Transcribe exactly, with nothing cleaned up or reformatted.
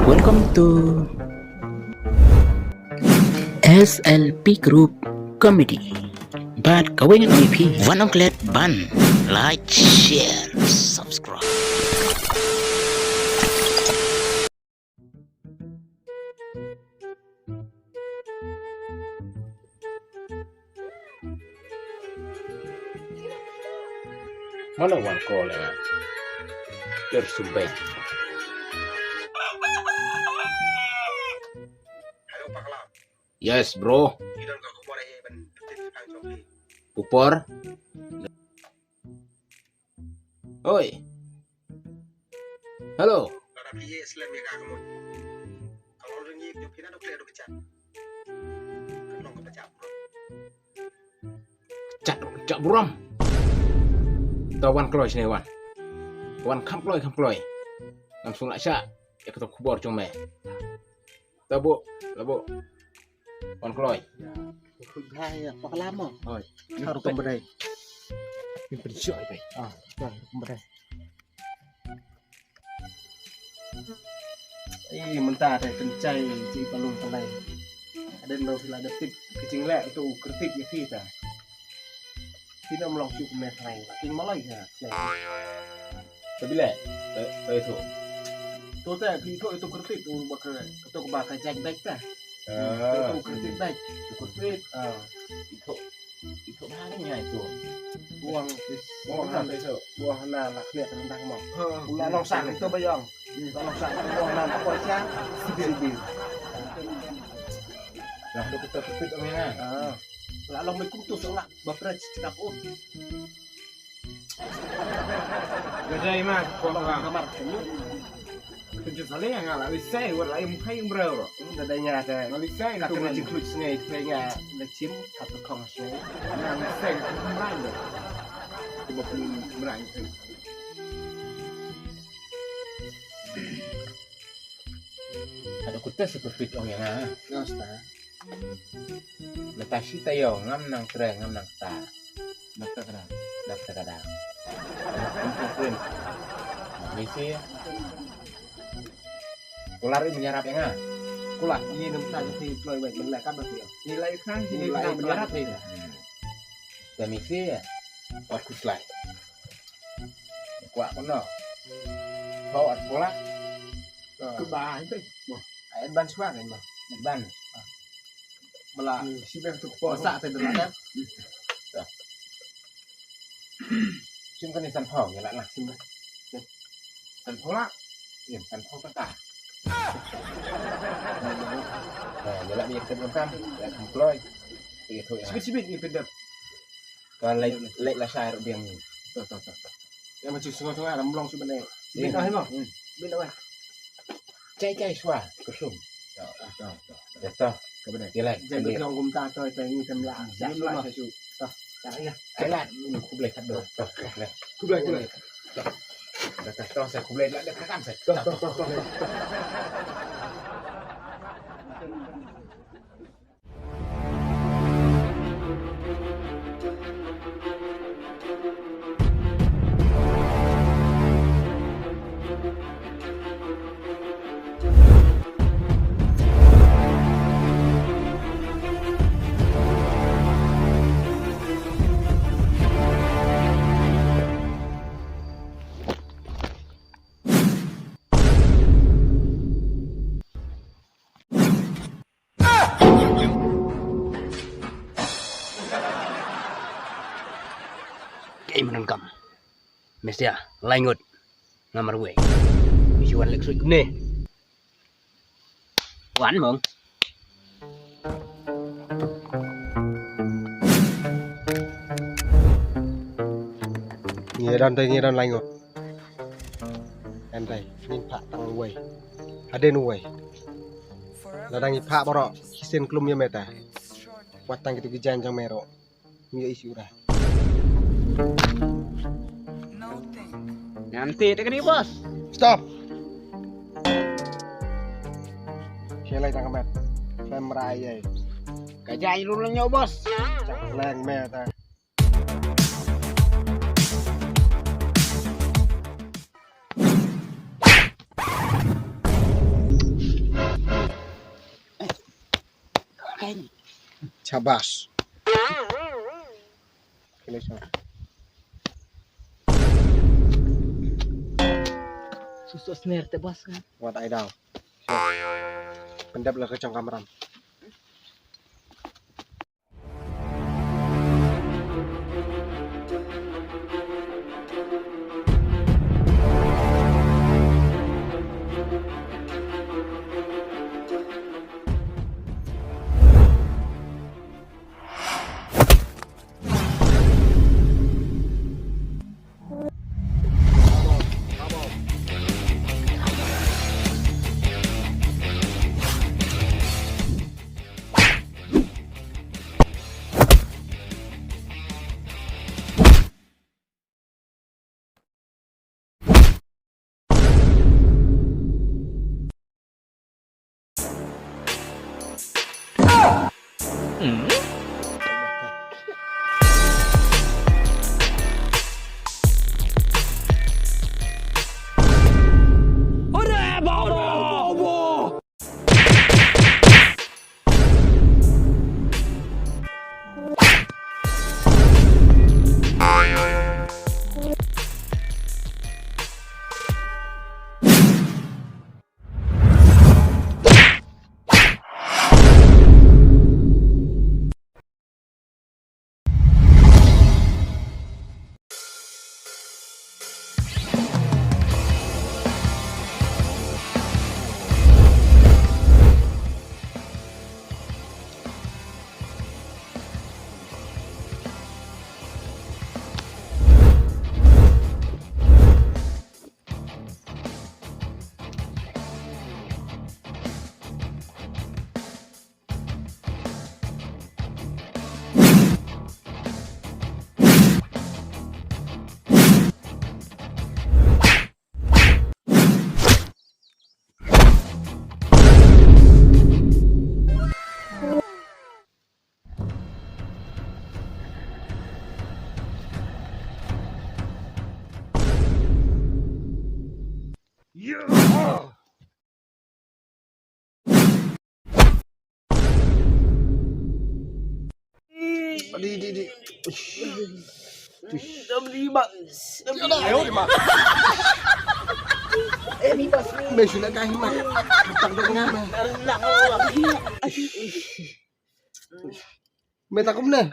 Welcome to S L P Group Comedy. Bad kaweng ngi phi wan ong klet ban like, share, subscribe. Mano wan call nga. Ter subai. Yes, bro. Upor. Oi. Hello. Chat, chat burom. Ta wan kloi sini wan. Wan kham kloi, kham kloi. Ngam sung la sha. Ya kata khubor jong me. Tabu, tabu. Wan kloi. Hai, ya, pakala mo. Oi. Haru kembedai. Ini pensiun, bai. Ah, haru kembedai. Ei, mynta te kynjai ji palung palai. Aden lo sila da tip kecing lek itu kritik ya kita. Phi nym long shu kumne trai, king malai ha. Te phi leh, te, te itu. To te, phi itu, itu kyrpit, tu ba ka, itu ba ka jack bag te. Ah. Itu kyrpit bag. Itu kyrpit. Ah. Itu, itu mana nya itu? Buang, buang, buang na, na kne rendang mo. Ha. Ula long sang itu bayong. Ula long sang, buang na, apa sya? Sibil. Sibil. Lah, tu kita kyrpit orang nya. Ah. Lah long mai kum tu seolah. Ba pret cakap, oh. Gadai mah, kong bang. Kamar kenu. Kunci sale nga la lisai, wat la im kai im brau ro. Gadai nga te. Nga lisai, nga tu kena jingkluit sengai, kai nga la chim, kata kong sengai. Nga lisai, nga tu mrai ro. Tu ba pun mrai tu. Ada kutas aku fit ong yang ah. Nasta. Natashi tayo, ngam nang tre, ngam nang ta. Nang ta kada. Nang ta kada. Nang ta kada. Misi. Kular ini menyerap yang ah. Kular ini nem ta si ploi baik, menlai kan berarti. Nilai kan, nilai kan menyerap ini. Hmm. Dan misi ya. Wat kuslai. Kuak kono. Kau at kuak. Ke bah itu. Ai ban suak kan bah. Ban. Bala si bek tu kuasa te dulu kan. Sim kan ni san pau ya lah. Sim. San pau lah. Ya, san pau kata. Ya lah ni kita bukan. Ya kan kloi. Itu ya. Sibit-sibit ni pendek. Ka leit, leit la shai ruh biang ni. To, to, to, to. Ya, ma chu sngewthuh, ram long shu bane. Bin dah, mo? Bin dah, weh. Chai, chai, shwa, kusum. To, to, to. Ya, to. Ka bane. Ya, lai. Jai biang kumta, to, to, ni tem la. Ya, shwa, shwa, shwa. To, ya, ya. Ai la, ni khublei khat do. To, khublei. Khublei, khublei. To. Da ka to sa khublei la da ka kam sa. To, to, to, to, to. Kei menengkam. Mesti ya, laingut. Ngamar gue. Mesti wan lek suit kumne. Wan mong. Ngi don te ngi don laingut. Entai, ngin phah tang uwei. Hadien uwei. Lada ngi phah baroh, shisien klum ïa meta. Wat tang kitu ki jaiñ jong me ruh. Ngi ïohi shuh ruh. Ngan tip te kane, boss. Stop. Shelai tang ka met. Fem rai ei. Ka jaiñ ruh la ñiew, boss. Chak leng meta. Kan. Shabash. Kine sha. Susu sner te bas kan. Wat ai daw. Pyndep la ka jong ka mram. Di, di, di. Dam lima. Dam lima. Eh, mi bas ni. Be sila ka hima. Tak dok ngam. Narlang. Meta kumne.